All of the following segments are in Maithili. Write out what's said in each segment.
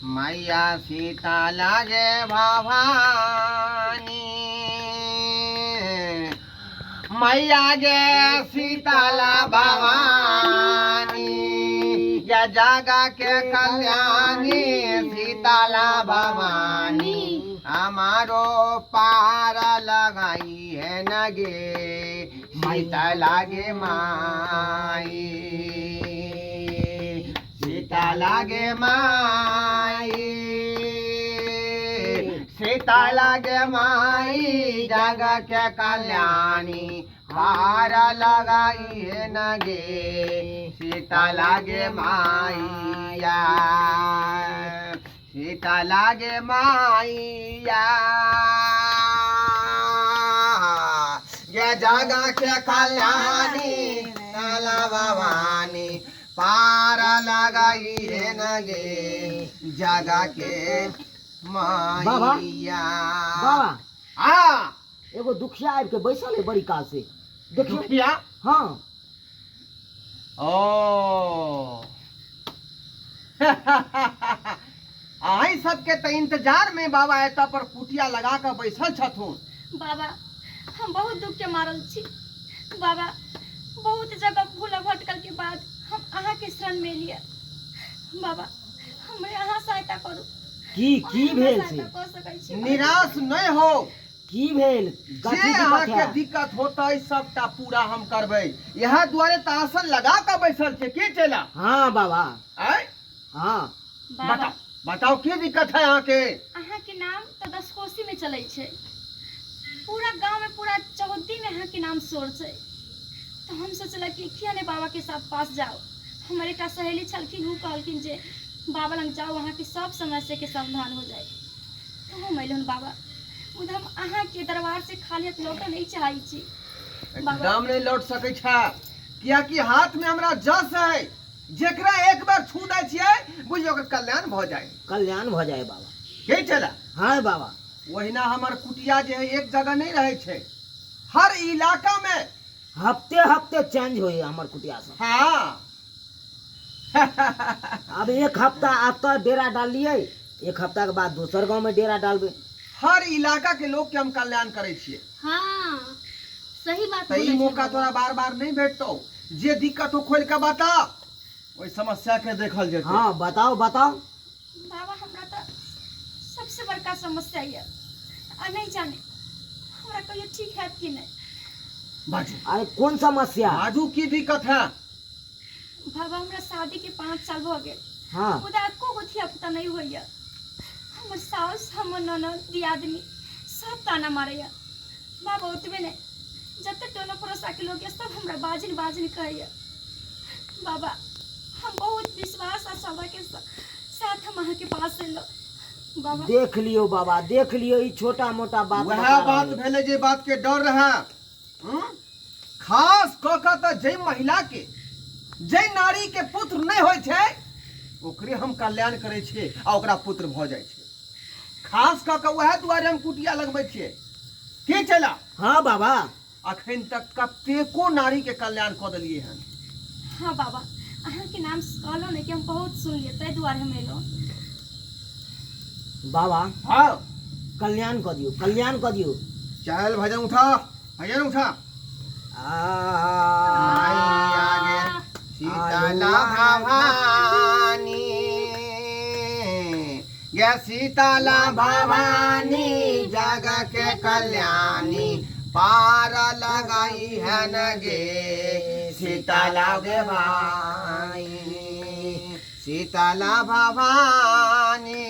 मैया सीता लागे भवानी, मैया गे सीताला भवानी, या जगा के कल्याणी सीताला भवानी, हमारो पार लगाई है नगे सीता लागे माई, सीता लागे माई, सीता लागे माई, जग के कल्याणी पार लगाई है नगे सीता लागे माइया, सीता लागे माइया, ये जग के कल्याणी सीताला भवानी पार लगाई है नगे जग के माइया। बाबा। हाँ। एगो दुखिया आबि के बैसल है बड़ी काल से, देखियो। दुखिया? हाँ। ओ अहीं सबके तऽ इंतजार में बाबा एतऽ पर कुटिया लगा कऽ बैसल छथुन। बाबा हम बहुत दुख के मारल छी बाबा, बहुत जगह भूल भटकल के बाद हम अहाँ के शरण में लिए बाबा, हमरे अहाँ सहायता करू। की की अहाँ हमरा भेल सहायता से? कऽ सकै छी? निराश नहि हो। की भेल? जे कथी दिक्कत अहाँके है? दिक्कत होतै सबटा पूरा हम करबै, इएह दुआरे तऽ आसन लगा कऽ बैसल छै। की चला? हाँ बाबा। आँय? हाँ। बाबा। बताओ बताओ की दिक्कत है अहाँके? अहाँके नाम तऽ दसकोसी में चलै छै, पूरा गांव में पूरा चौहद्दी में अहाँके नाम शोर छै, तऽ हम सोचलक कि किया नहि बाबा के साथ पास जाओ। हमर एकटा सहेली छलखिन, ओ कहलखिन जे बाबा लग जाओ, अहाँके सब समस्या के समाधान हो जाए, तऽ हम अयलहुँ बाबा। मुदा हम अहाँके दरबार से खाली हाथ लौटऽ नहि चाहै छी बाबा। एकदम नहि लौट सकै छै, कियाकि हाथ में हमरा जस है, जेकरा एक बार छू दै छियै बुझियौ ओकर कल्याण भऽ जाए। कल्याण भऽ जाए बाबा। के चला? हाँ बाबा। ओहिना हमर कुटिया जे है एक जगह नहीं रहे छै, हर इलाका में हफ्ते हफ्ते चेंज होइए हमर कुटिया सब। हाँ। अब एक हफ्ता एतऽ डेरा डाललियै, एक हफ्ता के बाद दोसर गांव में डेरा डालबै। हर इलाका के लोग के हम कल्याण करै छियै। हाँ सही बात तऽ ई बोलै छै मौका बाबा। तोरा बार बार नहीं भेटतौ, जे दिक्कत हो खोल के बता, ओहि समस्या के देखल जेतै। हाँ बताओ बताओ। बाबा हमरा तऽ सबसे बड़का समस्या यऽ, आ नहीं जाने हमरा कहियो ठीक हैत कि नहीं। बाजू। अरे कोन समस्या? बाजू की दिक्कत है? बाबा हमरा शादी के 5 साल भऽ गेल। हाँ। मुदा एको गो धिया पुता नहीं होइए। हमर साउस हमर ननद दियादनी सब ताना मारैया बाबा। ओतबे नहीं, जते टोला पड़ोसा के लोग सब हमरा बाजिन बाजिन कहैया बाबा। हम बहुत विश्वास आ श्रद्धा के साथ हम अहाँ के पास एलहुँ बाबा। देख लियो बाबा, देख लियो, ई छोटा मोटा बात वएह बता बात रहल है। भेलै जे बात के डर रहे। खास कऽ कऽ तऽ जाहि महिला के, जाहि नारी के पुत्र नहि होइ छै, ओकरे हम कल्याण करै छियै आ ओकरा पुत्र भऽ जाइ छै। खास कऽ कऽ वएह दुआरे हम कुटिया लगबै छियै। की चला? हाँ बाबा। अखन तक कतेको नारी के कल्याण कऽ देलियै हन। हाँ बाबा, अहाँके नाम कहलहुँ ने कि हम बहुत सुनलियै, ताहि दुआरे हम एलहुँ बाबा। हाँ। कल्याण कऽ दियौ, कल्याण कऽ दियौ। चल भजन उठा, भजन उठा। आ मैया गे सीताला भवानी, गे सीताला भवानी, जग के कल्याणी पार लगाई है न गे सीताला गे भाई, सीताला भवानी,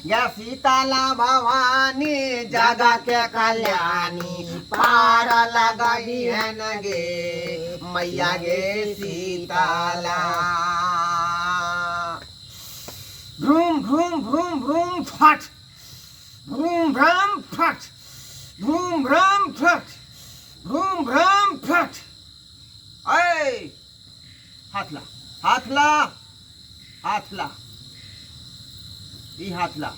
गे सीताला भवानी, जग के कल्याणी पार लगाई है न गे मैया गे सीताला। भ्रूम भ्रूम भ्रूम भ्रूम फट, भ्रूम भ्राम फट, भ्रूम भ्राम फट, भ्रूम भ्राम फट। ऐ हाथ ला, हाथ ला, हाथ ला, ई हाथ ला।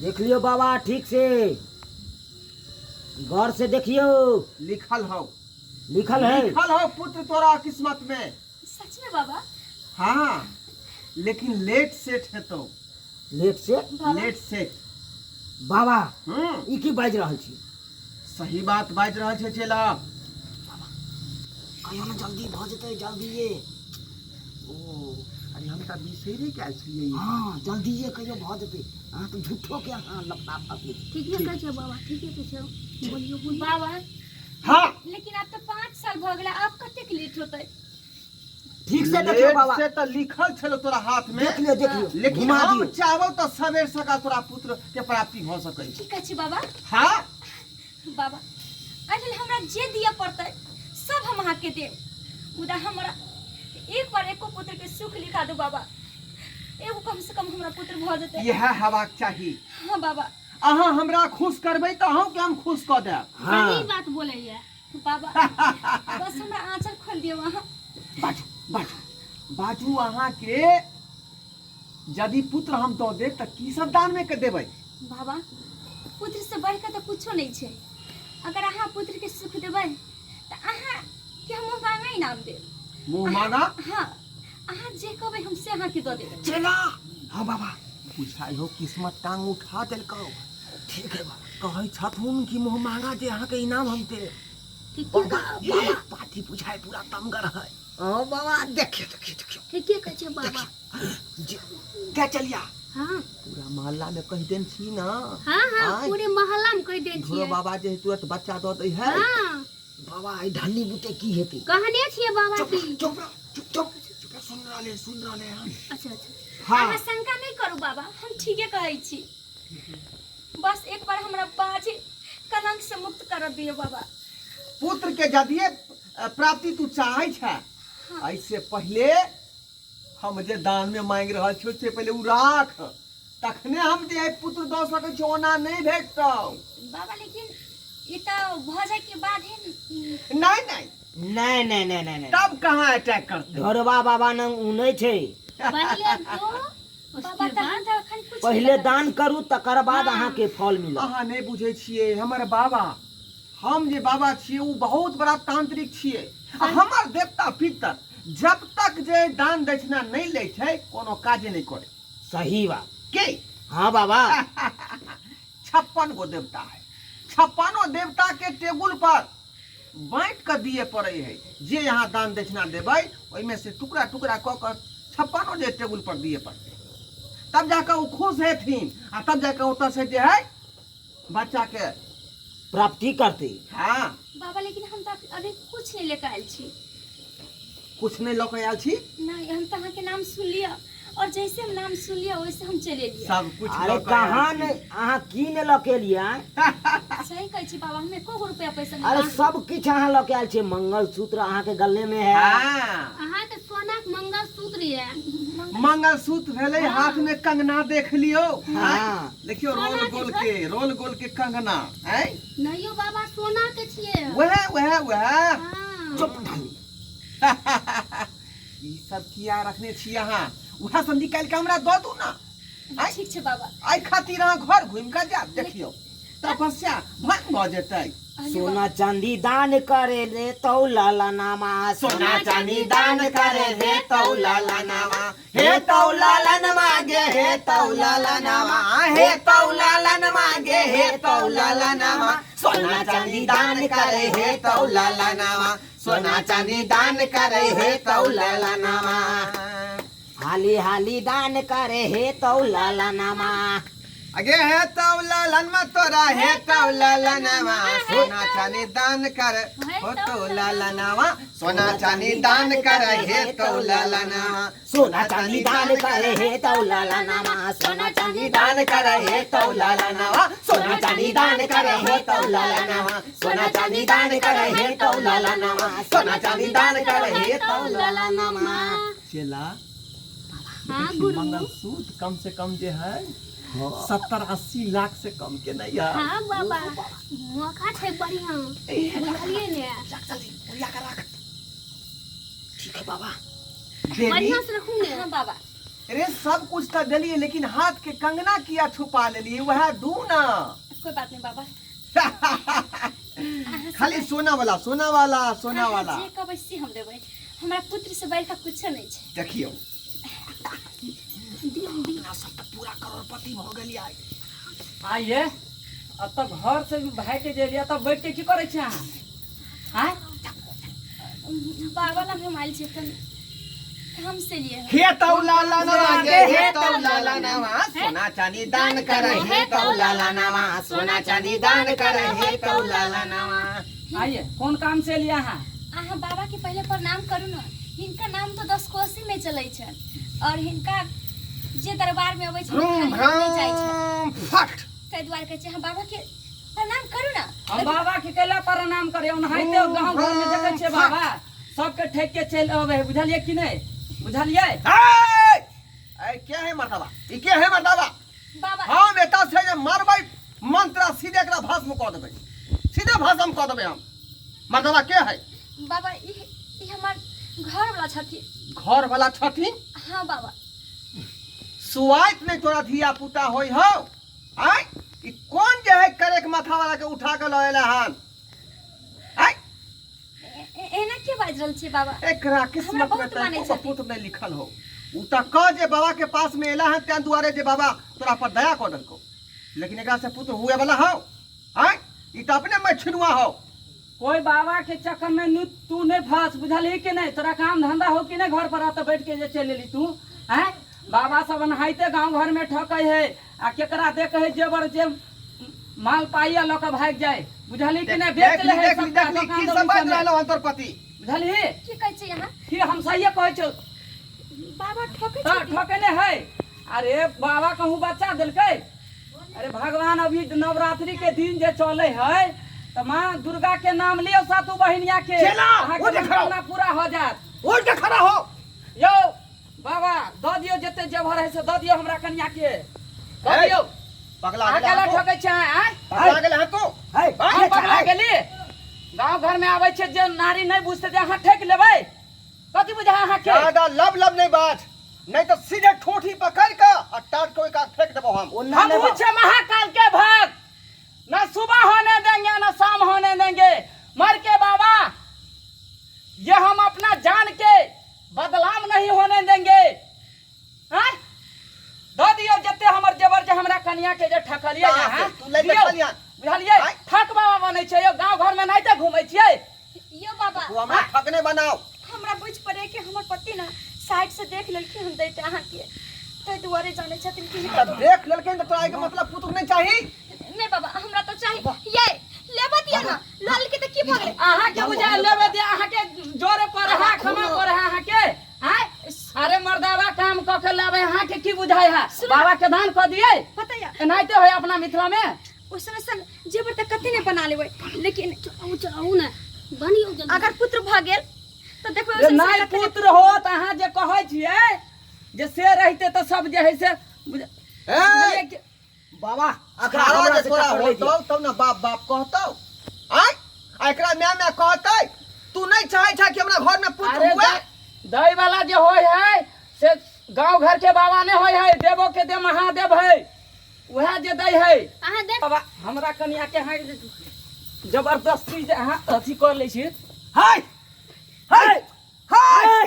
देख लियो बाबा ठीक से, गौर से देखियो। लिखल हो। लिखल है। लिखल हो पुत्र तोरा किस्मत में। सच में बाबा? हाँ, लेकिन लेट सेट हेतौ। लेट से? बाबा लेट सेट। बाबा हम्म ई की बाजि रहल छी? सही बात बाजि रहल छै चेला। कहियो ने जल्दी भऽ जेतै, जल्दिए। ओ अरे हम तऽ बिसरि गेल छलियै। हँ, जल्दिए कहियो भऽ जेतै। अहाँ तऽ झूठो के अहाँ लफड़ा फँसबै छी। ठीके कहै छै बाबा, ठीके कहै छै। बोलियो बोलियो। बाबा। हाँ। लेकिन आब तऽ 5 साल भऽ गेलै, आब कतेक लेट होतै? ठीक से देखियौ लेट बाबा। से तऽ लिखल छलो तोरा हाथ में। देख लियौ, देख लियौ। लेकिन घुमा हम दियौ। चाहबौ तऽ सबेर सकाल तोरा पुत्र के प्राप्ति भऽ सकै छै। की कहै छी बाबा? हाँ। बाबा, एहि लेल हमरा जे दिअ पड़तै सब हम अहाँके देब, मुदा हमरा एक बार एको पुत्र के सुख लिखा दू बाबा। एगो कम से कम हमरा पुत्र भऽ जेतै। इएह हेबाक चाही। हाँ बाबा। अहाँ हमरा खुश करबै तऽ अहूँके हम खुश कऽ देब। हाँ। सही बात बोलैया बाबा। बस हमरा आँचल खोलि दियौ अहाँ। बाजू बाजू बाजू, अहाँके यदि पुत्र हम दऽ देब तऽ की सब दानमे के देबै? बाबा, पुत्र से बढ़िकऽ तऽ कुछो नहि छै। अगर अहाँ पुत्र के सुख देबै तऽ अहाँ के हम मुँह मांगा इनाम देब। मुँह मांगा? हाँ, अहाँ जे कहबै हम से अहाँके दऽ देबै। चेला। हाँ बाबा। बुझाइ हो किस्मत टांग उठा देलकौ। ठीक है बाबा। कहै छथुन कि मुँह मांगा जे अहाँके इनाम हम देब। ठीके। बाबा। पार्टी बुझाइ पूरा तमगर है। हाँ बाबा, देखियौ देखियौ देखियौ। ठीके कहै छै बाबा। क्या चलिया? हाँ। पूरा मोहल्ला में कहि देन छी ना? हाँ हाँ। आँय? पूरे मोहल्ला में कहि देन ढोरो छियै। बाबा जे है तुरंत बच्चा दऽ दै है। हाँ। बाबा, ई ढन्नी बुते की हेतै? कहने छियै बाबा की। चुप रह, चुप चुप चुप रह, सुन रहले, सुन रहले हन। अच्छा अच्छा। हाँ। अहाँ शंका नहि करू बाबा, हम ठीके कहै छी। बस एक बार हमरा बाजे कलंक से मुक्त कर दियौ बाबा। पुत्र के यदि प्राप्ति तू चाहै छै, ऐसे पहिले हम जे दान में मांगि रहल छियौ से पहिले उ राख, तखने हम जे है पुत्र दऽ सकै छियौ, ओना नहि भेटतौ। बाबा, लेकिन ई तऽ भऽ जाय के बाद ही नहीं नहीं। नहीं नहीं नहीं नहीं नहीं। तब कहाँ अटैक करते? ढोरबा बाबा नंग उ नहि छै। पहिले दो बाबा, उसके तहन बाद तऽ अखन कुछ पहिले दान करू, तकर बाद अहाँके फल मिलत। अहाँ नहि बुझै छियै हमर बाबा, हम जे बाबा छियै ओ बहुत बड़ा तांत्रिक छियै आ हमर देवता पितर जब तक जे दान दक्षिणा नहि लै छै कोनो काजे नहि करै। सही बात। के? हाँ बाबा। 56 गो देवता है, 56 देवता के टेबुल पर बाँटि कऽ दिए पड़ै है। जे यहाँ दान दक्षिणा देबै ओहिमे से टुकड़ा टुकड़ा कऽ कऽ 56 जे टेबुल पर दिए पड़तै, तब जाकऽ ओ खुश हेथिन आ तब जाकऽ ओतऽ से जे है बच्चा के प्राप्ति करतै। हाँ। बाबा, लेकिन हम तऽ अभी कुछ नहीं लेके आयल छी। कुछ नहीं लऽ कऽ आयल छी? नहीं, हम तऽ अहाँके नाम सुन लिअ और जैसे हम नाम सुन लिअ वैसे हम चले एलियै। सब कुछ अरे लऽ कऽ आयल कहाँ छी। ने अहाँ की ने लऽ के एलियै? सही कहै छी बाबा, हम एको गो रुपया पैसा नहि। अरे सब किछु अहाँ लऽ के आयल छियै। मंगलसूत्र अहाँके गले में है। हाँ। अहाँके सोनाक मंगलसूत्र यऽ। मंगलसूत्र भेलै, हाथ में कंगना देख लियौ। हाँ। देखियौ रोल सोना के गोल के, रोल गोल के कंगना आँय। नहीं यौ बाबा, सोना के छियै। वएह वएह वएह। हाँ। चुप ढन्नी। ई सब किया रखने छी अहाँ? वएह सब निकालि के हमरा दऽ दू ना। आँय? ठीक छै बाबा। एहि खातिर अहाँ घर घुमि कऽ जायब, देखियौ तपस्या भंग भऽ जेतै। अरे सोना चांदी दान करे रे तो लाला नामा। सोना चांदी दान करे हे तौ लाला नामा, हे तौ लालन मागे, हे तौ लाला नामा, हे तौ लालन मागे, हे तौ लाला नामा। सोना चांदी दान करे हे तौ लाला नामा, सोना चांदी दान करे हे तौ लाला नामा। हाली हाली दान करे हे तो लाला नामा। अगे हे तौ लालन मा तोरा, हे तौ लाला नामा। सोना चांदी दान कर हो तौ लाला नामा, सोना चांदी दान कर हे तौ लाला नामा। सोना चांदी दान करे हे तो लाला नामा, सोना चांदी दान करे हे तो लाला नामा, सोना चांदी दान करे हे तो लाला नामा, सोना चांदी दान करे हे तो लाला नामा, सोना चांदी दान करे हे तो लाला नामा। चेला। हाँ गुरु। मंगलसूत्र कम से कम जे है 70-80 लाख से कम के नहीं है। हाँ बाबा, मौका छै बढ़िया, बुझलियै ने? रख जल्दी, ओरिया के रख। ठीक है बाबा। देवी। बढ़िया से रखू ने। हाँ बाबा। अरे सब कुछ तो देलिए, लेकिन हाथ के कंगना किया छुपा लेलिए? वह दू ना। कोई बात नहीं बाबा। अहाँ खाली सोना वाला सोना वाला सोना अहाँ वाला जे कहबै से हम देबै हमरा पुत्र से बढ़ि कऽ कुछो नहि छै देखियौ दियौ दियौ अपना सब तऽ पूरा करोड़पति भऽ गेलियै आइए अब तऽ घर से भी भागि के जे तब बैठ के की करै छी अहाँ आँय बाबा लग हम आयल छियै तनी हम से लिए हे तौ लाला नवा के हे तौ लाला नवा सोना चांदी दान कर हे तौ लाला नवा सोना चांदी दान कर हे तौ लाला नवा आइए कोन काम से एलियै अहाँ अहाँ बाबा के पहिले प्रणाम करू ने हिनकर नाम तो दस कोसी में चलै छनि और हिनका जे दरबार में अबै छै भ्रूम खाली हाथ नहि जाइ छै भ्राम फट ताहि दुआरे कहै छै अहाँ बाबा के प्रणाम करू ने हम बाबा के कैला प्रणाम करे ओनाहिते गाँव घर में देखै छियै बाबा सबके ठेक के चलि अबै है बुझलियै कि नहि बुझलियै ए ए के है मर्दाबा ई के है मर्दाबा बाबा हम एतऽ से जे मारबै मंत्र सीधे एकरा भस्म कऽ देबै सीधे भस्म कऽ देबै हम मर्दाबा के है बाबा ई ई हमर घर वाला छथिन घर वाला छथिन हाँ बाबा सुआइत नहि तोरा धिया पुता होइ हौ आय ई कोन जे है करेक माथा वाला के उठा के लऽ एला हन आय एना के बाजि रहल छियै बाबा एकरा हमरा किस्मत में बहुत मानै तऽ छथिन। पुत्र नहि लिखल हो उ तऽ कह जे बाबा के पास में एला हन तें दुआरे जे बाबा तोरा पर दया कऽ देलकौ लेकिन एकरा से पुत्र हुए वाला हौ आय ई तऽ अपने में छिनुआ हौ कोई बाबा के चक्कर में नु तू नहीं फंस बुझलही कि नहीं तोरा काम धंधा हो कि नहीं घर पर आ तो बैठ के जे चलि एली तू हैं बाबा सब एनाहिते गांव घर में ठकै है आ केकरा देख है जेवर जे माल पाइया लऽ के भागि जाए बुझलही कि नहीं बेच देख ले ली है देख ली सबटा देख ली दोकान की दौरी सब बाजि सबमे। रहलौ हन तोर पति बुझलही की कहै छियै अहाँ कि हम सहिए कहै छौ बाबा ठकै तऽ छथिन ठकेने है अरे बाबा कहूँ बच्चा देलकै अरे भगवान अभी नवरात्रि के दिन जे चले है तऽ माँ दुर्गा के नाम लियौ सातु बहिनिया के चला, अहाँके उठ खड़ा। मनोकामना पूरा हो जायत उठ के खड़ा हो यौ बाबा दऽ दियौ जते जेवर है से दऽ दियौ हमरा कनिया के दऽ ए, दियौ पगला अहाँ गेला केला तू ठकै छै आँय पगला गेला तू है हम पगला गेली गाँव घर में आबै छै जे नारी नहि बुझतै जे अहाँ ठकि लेबै कथी बुझा अहाँके ज्यादा लब लब नहीं बात नहीं तो सीधे ठोठी पकड़ के और टाट को एक आध फेंक देबो हम ओना हम नहि छै महाकाल के भक्त न सुबह होने देंगे न शाम होने देंगे मर के बाबा ये हम अपना जान के बदलाम नहीं होने देंगे हैं? दऽ दियौ जते हमर जेवर जे हमरा कनिया के जे ठकलियै कहाँ से? अहाँ तू लए के दियौ। चलिहन। बुझलियै आँय? ठक बाबा बनै छै यौ गाँव घर में नहि तऽ घूमै छियै यौ बाबा तू हमरा ठक नहि बनाओ हमरा बुझि पड़े कि हमर पति ने साइड से देख लेलखिन हम दैते अहाँके ताहि दुआरे जानै छथिन कि तब देख लेलखिन तऽ तोरा एहिके मतलब पुत्र नहि चाही नहि बाबा हमरा तऽ चाही ये लेबऽ दिअ ने लऽ लेलकै तऽ की भऽ गेलै अहाँके बुझा लेबे दे अहाँके जोरे पर है खमा पर है अहाँके आँय? अरे मर्दावा काम कऽ के लाबे अहाँके की बुझाय है बाबा के दान कऽ दियै पता यऽ एनाहिते होय अपना मिथिला में ओहि समय सन जेवर तऽ कते नहि बना लेबै लेकिन चलाउ चलाउ ने बनियौ जल्दी अगर पुत्र भऽ गेल तऽ देखबै जे ओहि समय नहि कते ने- पुत्र होत अहाँ जे कहै छियै जे से रहिते तऽ सब जे है से ए बुझलियै कि- बाबा अखरा अखाड़ा हमरा जे से तोरा टक्कर ले होतौ तब ने बाप बाप कहतौ आय आ एकरा माय माय कहतै तू नहि चाहै छह कि हमरा घर में पुत्र अरे हुए दै वाला जे होय है से गांव घर के बाबा नहीं होय है देवो के दे महादेव है वह जे दै है अहाँ देख बाबा हमरा कनिया के अहाँ जबरदस्ती जे अहाँ अथी कर लै छी हाय हाय हाय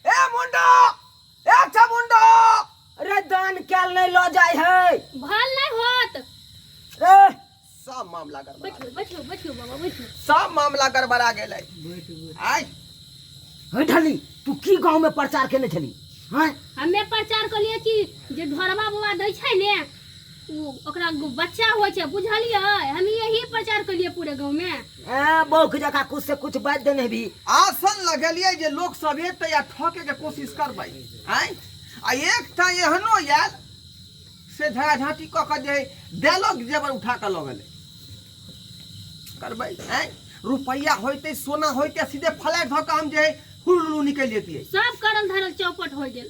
ए मुंडा ए अच्छा मुंडा अरे दान कैल नहीं लऽ जाइ है भल नहीं होत रे सब मामला गड़बड़ा बैठो बैठो बैठो बाबा बैठो सब मामला गड़बड़ा गेलै आय हे ढली तू की गांव में प्रचार केने छली हैं हमे प्रचार कलिए कि जे ढोरबा बाबा दै छै ने ओ ओकरा बच्चा होइ छै बुझलियै हम यही प्रचार कलिए पूरे गाँव में ए बौख जका कुछ से कुछ बाजि देने भी आसन लगेलियै जे लोक सब एतै आ ठके के कोशिश करबै आय आ एकटा एहनो आयल से झड़ा झाँटी कऽ कऽ जे है देलक जेवर उठा कऽ लऽ गेलै करबै आँय रुपैआ होइतै सोना होइतै सीधे फ्लैट धऽ कऽ हम जे है हुलुलु निकलि जैतियै सब करल धरल चौपट हो गेल।